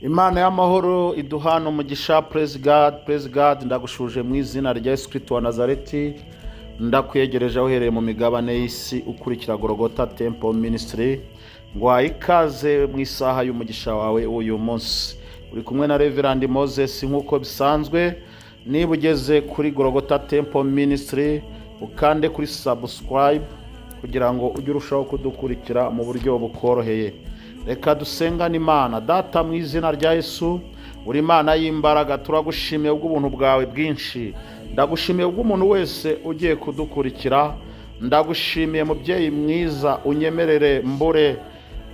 Imana y'amahoro iduhana umugisha. Praise God, praise God. Ndagushuje mu izina rya Yesu Kristo wa Nazareti. Ndakwegereje aho uhereye mu migabane y'isi ukurikira Gorogota Temple Ministry, ngo ikaze mu isaha y'umugisha wawe w'uyu munsi. Uri kumwe na Reverend Moses nk'uko bisanzwe. Niba ugeze kuri Gorogota Temple Ministry, ukande kuri subscribe kugira ngo ujye urushaho kudukurikira mu buryo bukoroheye. Reka dusengane Imana. Data, mu izina rya Yesu, uri Imana y'imbaraga. Turagushimiye bw'ubuntu bwawe bwinshi. Ndagushimiye bw'umuntu wese ugiye kudukurikira. Ndagushimiye, mubyeyi mwiza. Unyemerere mbure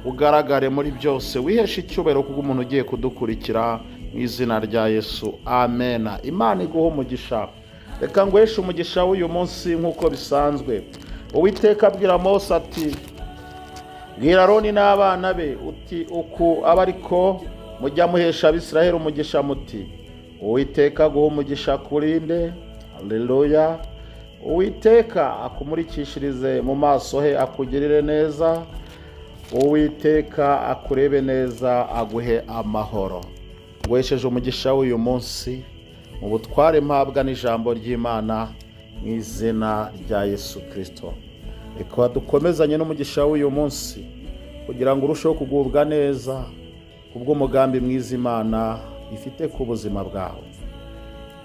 ugaragare muri byose, wiheshe icyubahiro kubw'umuntu ugiye kudukurikira, mu izina rya Yesu, amena. Imana iguha umugisha. Reka nguheshe umugisha w'uyu munsi nk'uko bisanzwe. Uwiteka abwira Mose ati: "Bwira Aroni n'abana be uti: uku aba ariko mujya muhesha Abisiraheli umugisha, muti: Uwiteka aguha umugisha kurinde. Haleluya. Uwiteka akumurikishirize mu maso he, akugirire neza. Uwiteka akurebe neza, aguhe amahoro." Nguhesheje umugisha w'uyu munsi mu butware mpabwa n'ijambo ry'Imana, mu izina rya Yesu Kirisito. Reka dukomezanye n'umugisha w'uyu munsi kugira ngo urusheho kugubwa neza kubw'umugambi mwiza Imana ifite ku buzima bwawe.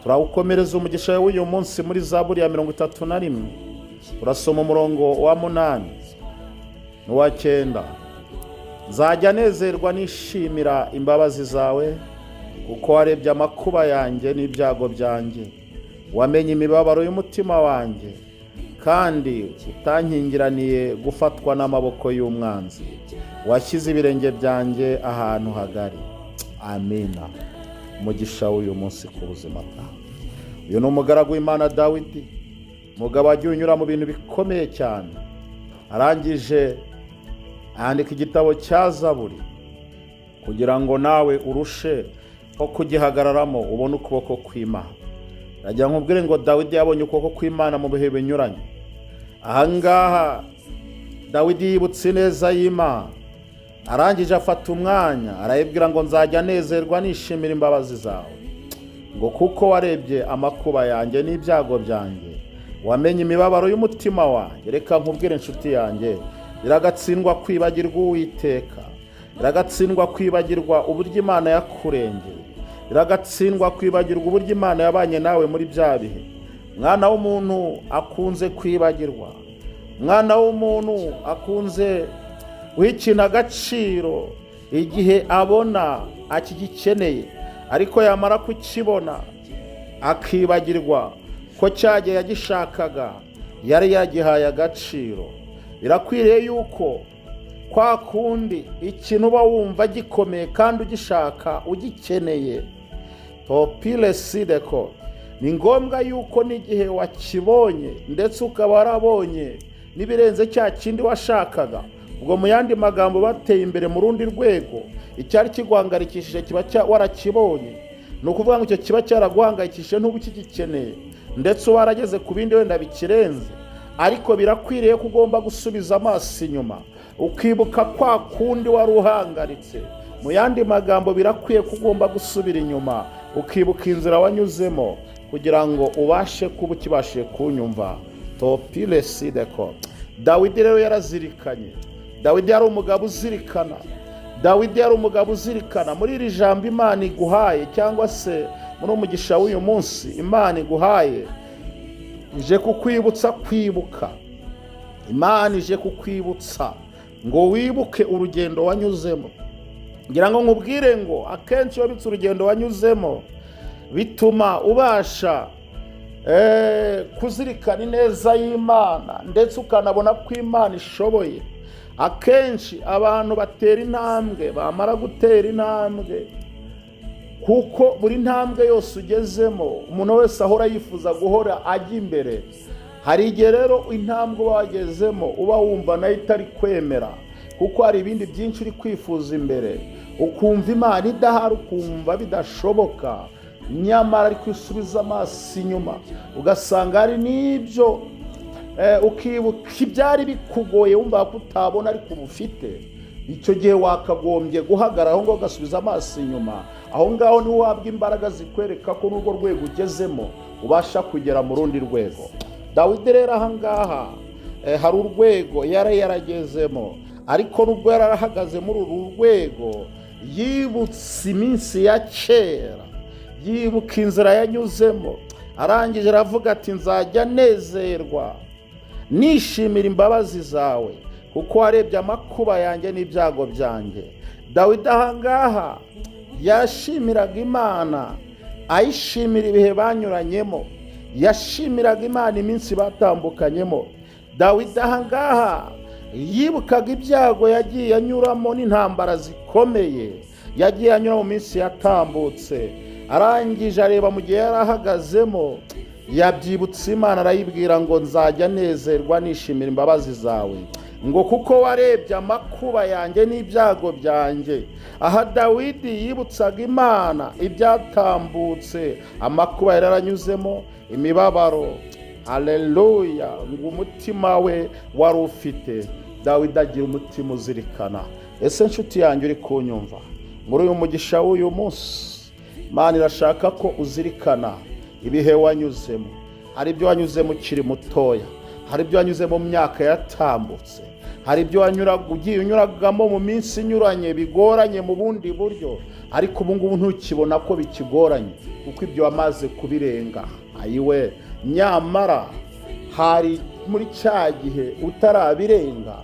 Turawukomereza umugisha w'uyu munsi muri Zaburi ya 31. Urasoma umurongo wa 8 n'uwa 9: "Nzajya nezerwa nishimira imbabazi zawe, kuko warebye amakuba yanjye n'ibyago byanjye. Wamenye imibabaro y'umutima wanjye, kandi utankingiraniye gufatwa n'amaboko y'umwanzi. Washyize ibirenge byanjye ahantu hagari." Amina. Umugisha w'uyu munsi ku buzima bwawe. Uyu ni umugaragu w'Imana Dawidi, umugabo wagiye unyura mu bintu bikomeye cyane, arangije yandika igitabo cya Zaburi kugira ngo nawe urushe ho kugihagararamo, ubone ukuboko kw'Imana. Nagira nkubwire ngo Dawidi yabonye ukuboko kw'Imana mu bihe binyuranye. Ahangaha Dawidi yibutse ineza y'Imana, arangije afata umwanya arayibwira ngo: "Nzajya nezerwa nishimira imbabazi zawe, ngo kuko warebye amakuba yanjye n'ibyago byanjye, wamenye imibabaro y'umutima wanjye." Reka nkubwire, inshuti yanjye, biragatsindwa kwibagirwa Uwiteka, biragatsindwa kwibagirwa uburyo Imana yakurengeye, biragatsindwa kwibagirwa uburyo Imana yabanye nawe muri bya bihe. Mwana w'umuntu akunze kwibagirwa, mwana w'umuntu akunze guha ikintu agaciro igihe abona akigikeneye, ariko yamara kukibona akibagirwa ko cyagihe yagishakaga yari yagihaye agaciro. Birakwiriye yuko kwa kundi ikintu uba wumva gikomeye kandi ugishaka, ugikeneye, topile sideko, ni ngombwa yuko n'igihe wakibonye, ndetse ukaba warabonye n'ibirenze cya kindi washakaga, ubwo mu yandi magambo bateye imbere mu rundi rwego, icyari kiguhangayikishije kiba warakibonye. Ni ukuvuga ngo icyo kiba cyaraguhangayikishije ntuba ukigikeneye, ndetse uba warageze ku bindi wenda bikirenze. Ariko birakwiriye ko ugomba gusubiza amaso inyuma, ukibuka kwa kundi wari uhangaritse. Mu yandi magambo, birakwiye ko ugomba gusubira inyuma, ukibuka inzira wanyuzemo kugira ngo ubashe kuba ukibashije kunyumva. Topile sideko. Dawidi rero yarazirikanye. Dawidi yari umugabo uzirikana. Dawidi yari umugabo uzirikana. Muri iri jambo Imana iguhaye, cyangwa se muri umugisha w'uyu munsi Imana iguhaye, ije kukwibutsa kwibuka. Imana ije kukwibutsa ngo wibuke urugendo wanyuzemo. Ngira ngo nkubwire ngo akenshi iyo wibutse urugendo wanyuzemo, bituma ubasha kuzirikana ineza y'Imana, ndetse ukanabona ko Imana ishoboye. Akenshi abantu batera intambwe, bamara gutera intambwe, kuko buri ntambwe yose ugezemo, umuntu wese ahora yifuza guhora ajya imbere. Hari igihe rero intambwe uba wagezemo uba wumva nayo itari kwemera, kuko hari ibindi byinshi uri kwifuza imbere, ukumva Imana idahari, ukumva bidashoboka. Nyamara ariko usubiza amaso inyuma, ugasanga hari n'ibyo, ukibuka ibyari bikugoye, wumva ko utabona ariko uba ufite. Icyo gihe wakagombye guhagarara aho ngaho, ugasubiza amaso inyuma. Aho ngaho niho uhabwa imbaraga zikwereka ko n'urwo rwego ugezemo ubasha kugera mu rundi rwego. Dawidi rero aha ngaha hari urwego yari yaragezemo, ariko nubwo yari yarahagaze muri uru rwego, yibutse iminsi ya kera, yibuka inzira yanyuzemo, arangije aravuga ati: "Nzajya nezerwa nishimira imbabazi zawe, kuko warebye amakuba yanjye n'ibyago byanjye." Dawidi aha ngaha yashimiraga Imana, ayishimira ibihe banyuranyemo, yashimiraga Imana iminsi batambukanyemo. Dawidi aha ngaha yibukaga ibyago yagiye anyuramo n'intambara zikomeye yagiye anyura mu minsi yatambutse. Arangije areba mu gihe yari ahagazemo, yabyibutse Imana, arayibwira ngo: "Nzajya nezerwa nishimira imbabazi zawe," ngo "kuko warebye amakuba yanjye n'ibyago byanjye." Aha Dawidi yibutsaga Imana ibyatambutse, amakuba yari yaranyuzemo, imibabaro, aleluya, ngo umutima we wari ufite. Dawidi agira umutima uzirikana. Ese nshuti yanjye uri kunyumva muri uyu mugisha w'uyu munsi, Imana irashaka ko uzirikana ibihe wanyuzemo. Hari ibyo wanyuzemo ukiri mutoya, hari ibyo wanyuze mu myaka yatambutse, hari ibyo ugiye unyuragamo mu minsi inyuranye bigoranye mu bundi buryo, ariko ubu ngubu ntukibona ko bikigoranye kuko ibyo wamaze kubirenga. Ayiwe, nyamara hari muri cya gihe utarabirenga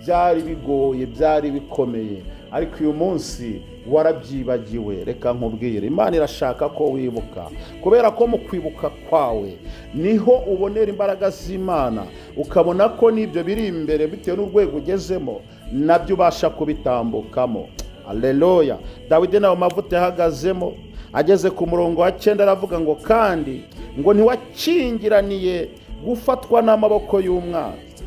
byari bigoye, byari bikomeye, ariko uyu munsi warabyibagiwe. Reka nkubwire, Imana irashaka ko wibuka, kubera ko mu kwibuka kwawe niho ubonera imbaraga z'Imana, ukabona ko n'ibyo biri imbere, bitewe n'urwego ugezemo, nabyo ubasha kubitambukamo. Aleluya! Dawidi nawe mavuta yahagazemo, ageze ku murongo wa 9 aravuga ngo: "Kandi ngo ntiwakingiraniye gufatwa n'amaboko y'umwanzi,"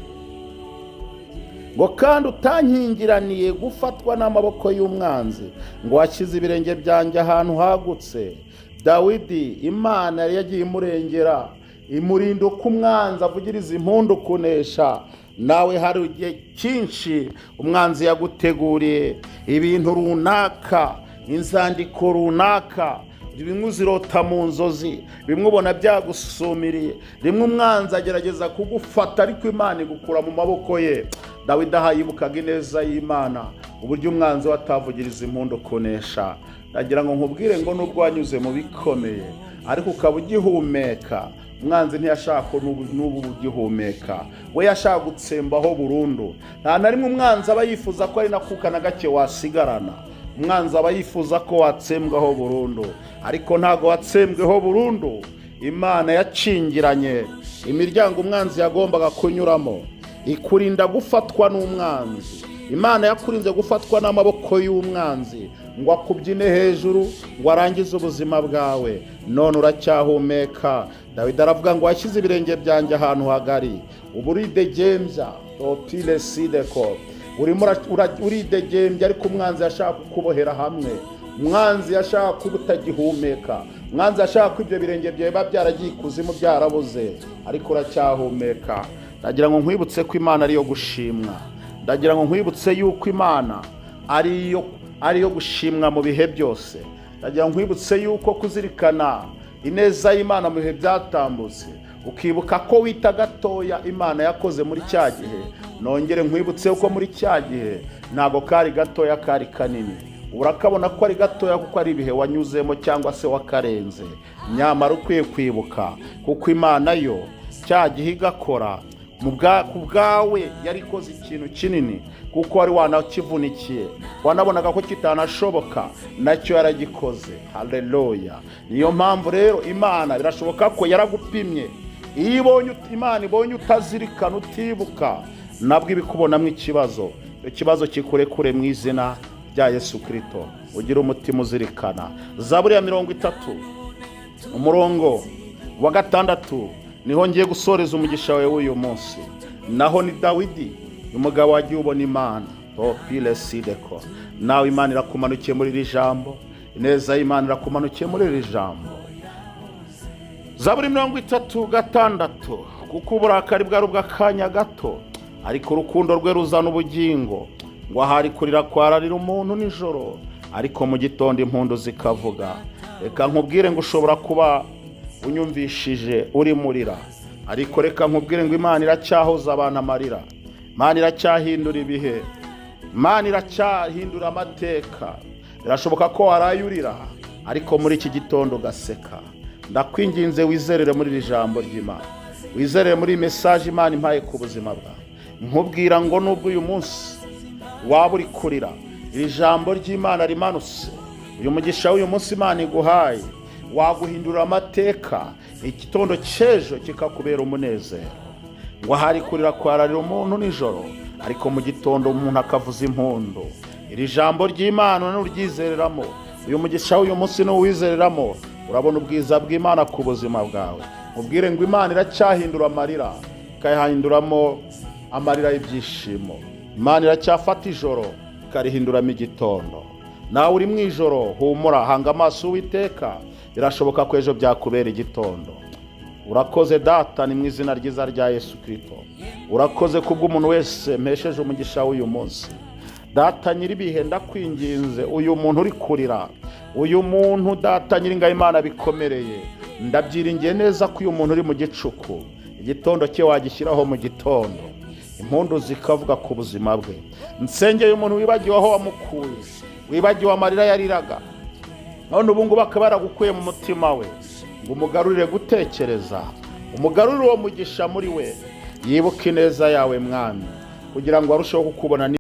ngo "kandi utankingiraniye gufatwa n'amaboko y'umwanzi," ngo "washyize ibirenge byanjye ahantu hagutse." Dawidi Imana yari yagiye imurengera, imurinda uko umwanzi avugiriza impundu kunesha. Nawe hari igihe cyinshi umwanzi yaguteguriye ibintu runaka, inzandiko runaka, bimwe uzirota mu nzozi, bimwe ubona byagusumiriye, rimwe umwanzi agerageza kugufata, ariko Imana igukura mu maboko ye. Dawidi aha yibukaga ineza y'Imana, uburyo umwanzi we atavugiriza impundu kunesha. Ndagira ngo nkubwire ngo nubwo wanyuze mu bikomeye ariko ukaba ugihumeka, umwanzi ntiyashaka ko n'ubu ugihumeka. We yashaka gutsembaho burundu. Nta na rimwe umwanzi aba yifuza ko ari nakuka na gake wasigarana. Umwanzi aba yifuza ko watsembwaho burundu, ariko ntabwo watsembweho burundu. Imana yakingiranye imiryango umwanzi yagombaga kunyuramo, ikurinda gufatwa n'umwanzi. Imana yakurinze gufatwa n'amaboko y'umwanzi ngo akubyine hejuru, ngo arangize ubuzima bwawe. None uracyahumeka. Dawidi aravuga ngo: "Washyize ibirenge byanjye ahantu hagari." Ubu uridegembya, topile sideko, urimo uridegembya, ariko umwanzi yashaka kukubohera hamwe, umwanzi yashaka kuba utagihumeka, umwanzi yashaka ko ibyo birenge byawe biba byaragiye ikuzimu, byarabuze, ariko uracyahumeka. Ndagira ngo nkwibutse ko Imana ariyo gushimwa. Ndagira ngo nkwibutse yuko Imana ariyo gushimwa mu bihe byose. Ndagira ngo nkwibutse yuko kuzirikana ineza y'Imana mu bihe byatambutse, ukibuka ko wita gatoya Imana yakoze muri cya gihe. Nongere nkwibutse ko muri cya gihe ntabwo kari gatoya, kari kanini. Urakabona ko ari gatoya kuko ari ibihe wanyuzemo cyangwa se wakarenze. Nyamara ukwiye kwibuka, kuko Imana yo cya gihe igakora ku bwawe yari ikoze ikintu kinini, kuko wari wanakivunikiye, wanabonaga ko kitanashoboka, nacyo yaragikoze. Haleluya! Niyo mpamvu rero Imana birashoboka ko yaragupimye. Iyo ibonye Imana ibonye utazirikana, utibuka, nabwo ibikubonamo ikibazo. Icyo kibazo kikurekure mu izina rya Yesu Kirisito, ugira umutima uzirikana. Zaburi ya 30 umurongo wa 6 niho ngiye gusoreza umugisha wawe w'uyu munsi. Naho ni Dawidi, umugabo wagiye ubona Imana, topile sideko. Nawe Imana irakumanukiye muri iri jambo, ineza y'Imana irakumanukiye muri iri jambo. Zaburi 30:6: "Kuko uburakari bwari ubw'akanya gato, ariko urukundo rwe ruzana ubugingo." Ngo ahari kurira kwararira umuntu nijoro, ariko mu gitondo impundu zikavuga. Reka nkubwire ngo ushobora kuba unyumvishije uri murira, ariko reka nkubwire ngo Imana iracyahoza abantu amarira, Imana iracyahindura ibihe, Imana iracyahindura amateka. Birashoboka ko waraye urira, ariko muri iki gitondo ugaseka. Ndakwinginze, wizerere muri iri jambo ry'Imana, wizerere muri iyi message Imana impaye ku buzima bwawe. Nkubwira ngo nubwo uyu munsi waba uri kurira, iri jambo ry'Imana rimanutse, uyu mugisha w'uyu munsi Imana iguhaye waguhindura amateka, igitondo cy'ejo kikakubera umunezero. Ngo ahari kurira kwararira umuntu nijoro, ariko mu gitondo umuntu akavuza impundu. Iri jambo ry'Imana nuryizereramo, uyu mugisha w'uyu munsi nuwizereramo, urabona ubwiza bw'Imana ku buzima bwawe. Mubwire ngo Imana iracyahindura amarira, ikayahinduramo amarira y'ibyishimo. Imana iracyafata ijoro ikarihinduramo igitondo. Nawe uri mu ijoro, humura, hanga amaso Uwiteka, birashoboka ko ejo byakubera igitondo. Urakoze Data, ni mu izina ryiza rya Yesu Kirisito. Urakoze kubw'umuntu wese mpesheje umugisha w'uyu munsi. Data nyir'ibihe, ndakwinginze, uyu muntu uri kurira, uyu muntu, Data nyiringabo, Imana bikomereye, ndabyiringiye neza ko uyu muntu uri mu gicuku, igitondo cye wagishyiraho mu gitondo, impundu zikavuga ku buzima bwe. Nsengeye umuntu wibagiwe aho wamukuye, wibagiwe amarira yariraga, none ubu ngubu akaba yaragukuye mu mutima we, ngo umugarurire gutekereza, umugarurire uwo mugisha muri we, yibuke ineza yawe Mwami, kugira ngo arusheho kukubona.